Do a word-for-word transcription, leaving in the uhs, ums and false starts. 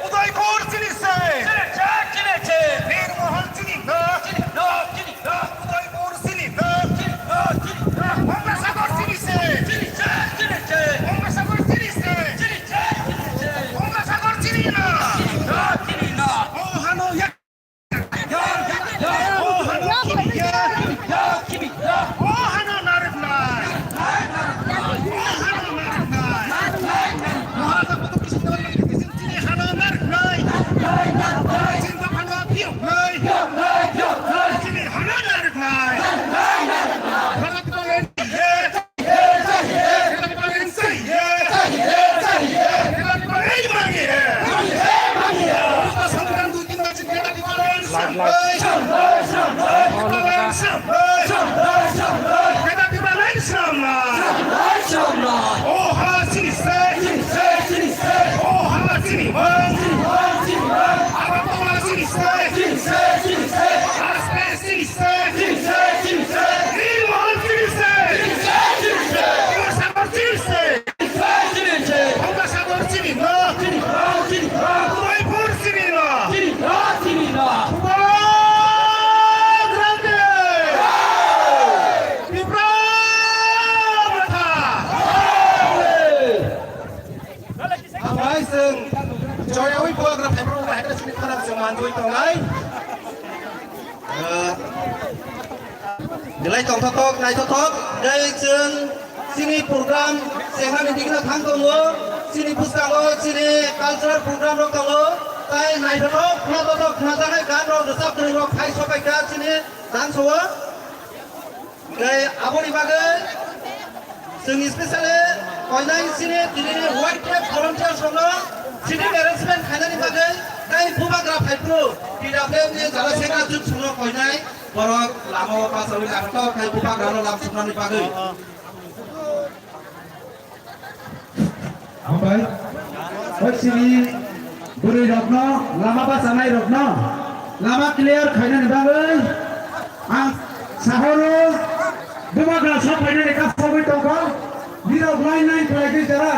Udaipur chini se. Nirmohol chini no. Udaipur chini no. Gangasagar chini se. Gangasagar chini se. Gangasagar chini no. O hano ya. O hano chini ya. O hano narwknai. O hano narwknai. Chini hano narwknai. Chini hano phiyoknai. Chini hano narwknai. Bharat Bangladesh. Hambai chwng joyawi bubagra phaibrokno hai sini khorang chwng manjui tongnai. Ah, belai tongthothok, naithothok, tei chwng chini program chengnani digno thang tongo, chini bwskango chini cultural program rok tongo, tai naithothok, khwnathothok, khwnajaknai gan rok, rwchap kwrwng rok phai sopaikha chini dance o. Tei aboni bagwi chwng specially koinai chini tinini wildlife volunteers rokno seating arrangement khainani bagwi tei bubagra phaiphru T W F ni jala sekra chuk chwngno koinai borok lama o bachawi nangkha tei bubagrano lam suknani bagwi. Hambai. O chini bwrwi rokno, lama bachanai rokno, lama clear khainani bagwi ang sahoro bubagra sok phainani kha sogwi tongkha. Nirok line line khlaigwi jara